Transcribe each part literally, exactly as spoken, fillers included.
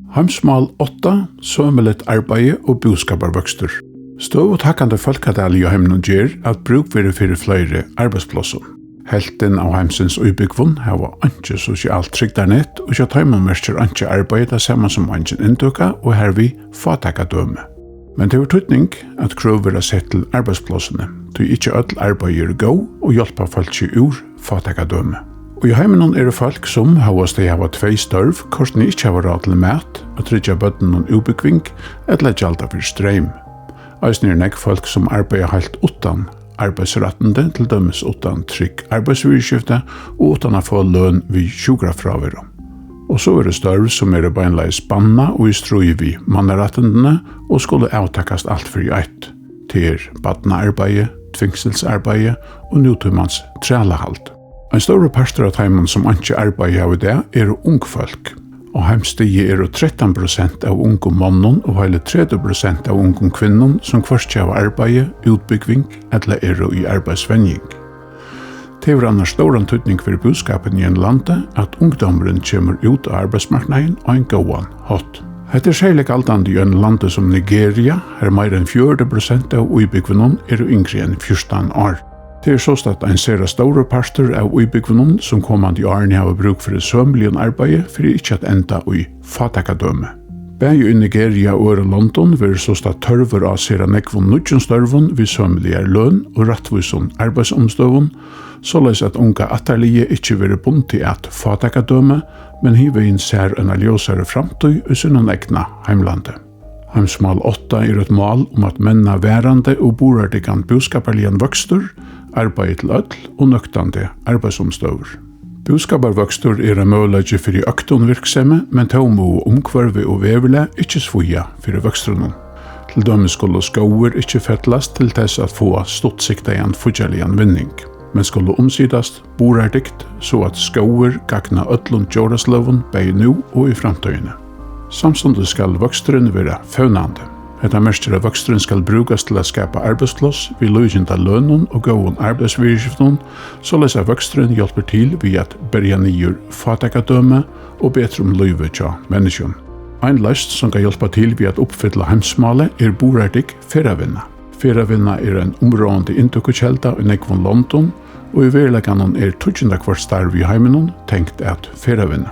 Heimsmál átta, sømiligt arbeiði og búskaparvøkstur. Støðugt hækkandi fólkatalið í heiminum ger, at brúk verður fyri fleiri arbeiðsplássum. Helvtin av heimsins íbúgvum hava einki sosialt trygdarnet, og hjá teimum merkir einki arbeiði tað sama sum eingin inntøka og harvið fátækadømi. Men tað hevur týdning, at krøv verða sett til arbeiðsplássini, tí ikki øll arbeiði eru góð og hjálpa fólki úr fátækadømi. Og í heiminum eru fólk, sum, hóast tey hava tvey størv, kortini ikki hava ráð til mat, at tryggja børnunum útbúgving ella at gjalda fyri streym. Eisini eru nógv fólk, sum arbeiða heilt uttan arbeiðsrættindi, til dømis uttan trygg arbeiðsviðurskifti og uttan at fáa løn við sjúkrafráveru. Og so eru størv, sum eru beinleiðis bannað og í stríð við mannarættindini og skulu avtakast alt fyri eitt. Tað er barnaarbeiði, tvingsilsarbeiði og nútímans trælahald. Ein stórur partur av teimum, sum einki arbeiði hava í dag, eru ung fólk. Á heimsstigi eru trettan prosent av ungum monnum og heili tretivu prosent av ungum kvinnum, sum hvørki hava arbeiði, útbúgving ella eru í arbeiðsvenjing. Tað hevur annars stóran týdning fyri búskapin í einum landi, at ungdómurin kemur út á arbeiðsmarknaðin á ein góðan hátt. Hetta er serliga galdandi í einum landi sum Nigeria, har meira enn fjøruti prosent av íbúgvunum eru yngri enn fjúrtan ár. Tað er sostatt ein sera stórur partur av íbúgvunum, sum komandi árini hava brúk fyri sømiligum arbeiði fyri ikki at enda í fátækadømi. Bæði í Nigeria og øðrum londum verður sostatt tørvur á sera nógvum nýggjum størvum við sømiligari løn og rættvísum arbeiðsumstøðum, soleiðis at unga ættarliðið ikki verður bundið at fátækadømi, men hevur í sær eina ljósari framtíð í sínum egna heimlandi. Heimsmál átta er eitt mál um at menna varandi og burðardyggan búskaparligan vøkstur, arbeiði til øll og nøktandi arbeiðsumstøður. Búskaparvøkstur er ein møguleiki fyri øktum virksemi, men tó mugu umhvørvi og veðurlag ikki svíða fyri vøkstrinum. Til dømis skulu skógir ikki fellast til tess at fáa stuttsiktaðan fíggjarligan vinning, men skulu umsitast burðardygt, so at skógir gagna øllum djórasløgum, bæði nú og í framtíðini. Samstundis skal vøksturin vera fevnandi. Hetta merkir, at vøksturin skal brúkast til at skapa arbeiðspláss við líkinda lønum og góðum arbeiðsviðurskiftum, soleiðis at vøksturin hjálpir til við at berja niður fátækadømi og betra um lívið hjá menniskjum. Ein loysn, sum kann hjálpa til við at uppfylla heimsmálið, er burðardygg ferðavinna. Ferðavinna er ein umráðandi inntøkukelda í nógvum londum, og í veruleikanum er tíggjunda hvørt starv í heiminum tengt at ferðavinna.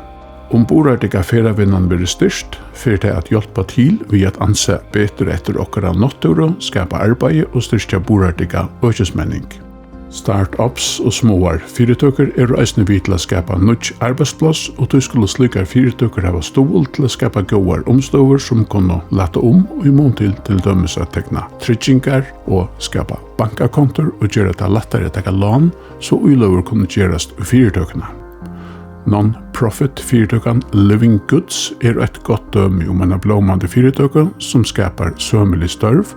Um burðardygga ferðavinnan verður styrkt, fer tað at hjálpa til við at ansa betur eftir okkara náttúru, skapa arbeiði og styrkja burðardygga økismenning. Start-ups og smáar fyritøkur eru eisini við til at skapa nýggj arbeiðspláss, og tí skulu slíkar fyritøkur hava stuðul til at skapa góðar umstøður, sum kunnu lætta um í mun til til dømis at tekna tryggingar og skapa bankakontur og gera tað lættari at taka lán, so íløgur kunnu gerast í fyritøkuna. Non-profit fyritøkan Living Goods er eitt gott dømi um eina blómandi fyritøku, sum skapar sømilig størv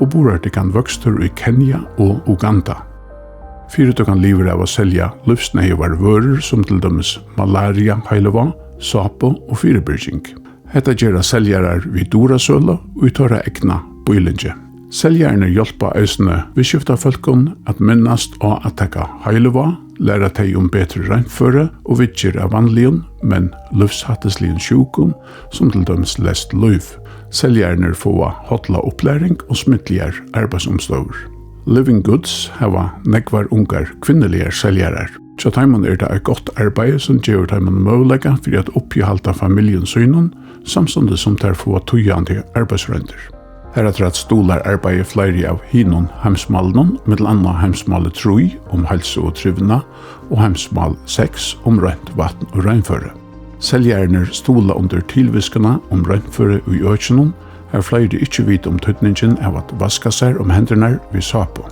og burðardyggan vøkstur í Kenya og Uganda. Fyritøkan livir av at selja lívsneyðugar vørur, sum til dømis malaria heilivág, sápu og fyribyrging. Hetta gera seljarar við durasølu í teirra egna býlingi. Seljararnir hjálpa eisini viðskiftafólkum at minnast á at taka heilivág, læra tey um betri reinføri og viðgerð av vanligum, men lívshættisligum sjúkum, sum til dømis leyst lív. Seljararnir fáa holla upplæring og smidligar arbeiðsumstøður. Living Goods hava nógvar ungar kvinnuligar seljarar. Hjá teimum er tað eitt gott arbeiði, sum gevur teimum møguleika fyri at uppihalda familjum sínum, samstundis sum tær fáa týðandi arbeiðsroyndir. Harafturat stuðlar arbeiðið fleiri av hinum heimsmálunum, millum annað heimsmálið trý um heilsu og trivnað og heimsmál seks um reint vatn og reinføri. Seljararnir stuðla undir tilvitskuna um reinføri í økinum, har fleiri ikki vita um týdningin av at vaska sær um hendurnar við sápu.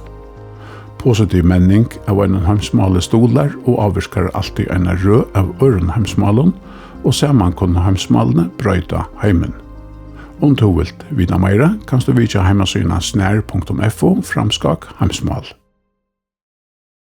Positiv menning av einum heimsmáli stuðlar og ávirkar altíð eina røð av øðrum heimsmálum, og saman kunnu heimsmálini broyta heimin. Um tú vilt vita meira, kanst tú vitja heimasíðuna snar punktum f o framskák heimsmál.